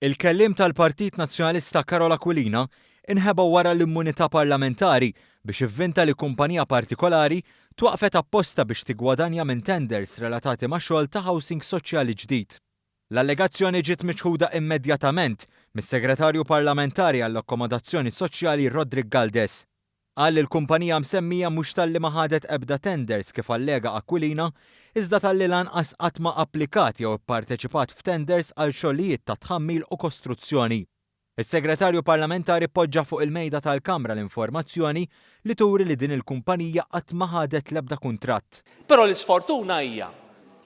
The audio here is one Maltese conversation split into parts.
Il-kelliem tal-Partit Nazzjonalista Karol Aquilina inħeba wara l-immunità parlamentari biex ivvinta li kumpanija partikolari twaqqfet apposta biex tiggwadanja minn tenders relatati ma' xogħol ta' housing soċjali ġdid. L-allegazzjoni ġiet miċħuda immedjatament mis-Segretarju Parlamentari għall-Akkomodazzjoni Soċjali Roderick Galdes. Qal li l-kumpanija msemmija mhux talli ma ħadet ebda tenders kif allega Aquilina, iżda talli lanqas qatt ma applikat jew ipparteċipat f'tenders għal xogħlijiet ta' tħammil u kostruzzjoni. Is-Segretarju Parlamentari poġġa fuq il-mejda tal-Kamra l-informazzjoni li turi li din il-kumpanija qatt ma ħadet l-ebda kuntratt. Però l-isfortuna hija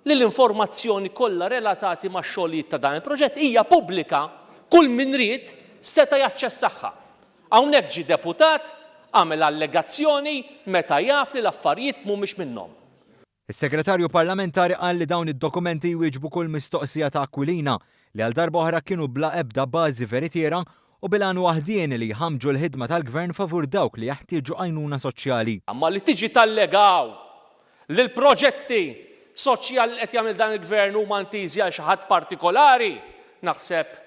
li l-informazzjoni kollha relatati max-xogħlijiet ta' dan il-proġett hija pubblika, kull min ried seta' jaċċessaha. Hawnhekk ġie deputat għamel allegazzjoni meta jaf li l-affarijiet mhumiex minnhom. Is-Segretarju Parlamentari qal li dawn id-dokumenti jwieġbu kull mistoqsija ta' Aquilina li għal darba oħra kienu bla ebda bażi veritiera u bil-għan waħdieni li jħammġu l-ħidma tal-Gvern favur dawk li jeħtieġu għajnuna soċjali. Imma li tiġi tallegaw li l-proġetti soċjali li qed jagħmel dan il-Gvern huma intiżi għal xi ħadd partikolari, naħseb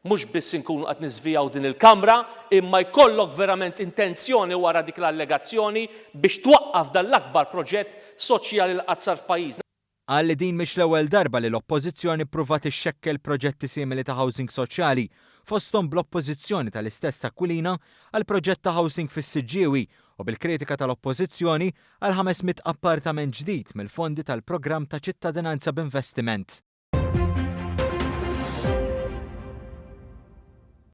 Mhux biss inkunu qed niżvijaw din il-Kamra imma jkollok verament intenzjoni wara dik l-allegazzjoni biex twaqqaf dan l-akbar proġett soċjali li qatt sar f'pajjiżna. Qal li din mhix l-ewwel darba li l-Oppożizzjoni ppruvat ixxekkel proġetti simili ta' housing soċjali, fosthom bl-oppożizzjoni tal-istess Aquilina għall-proġett ta' housing fis-Siġġiewi u bil-kritika tal-Oppożizzjoni għal 500 appartament ġdid mill-fondi tal-programm ta' ċittadinanza b'investiment.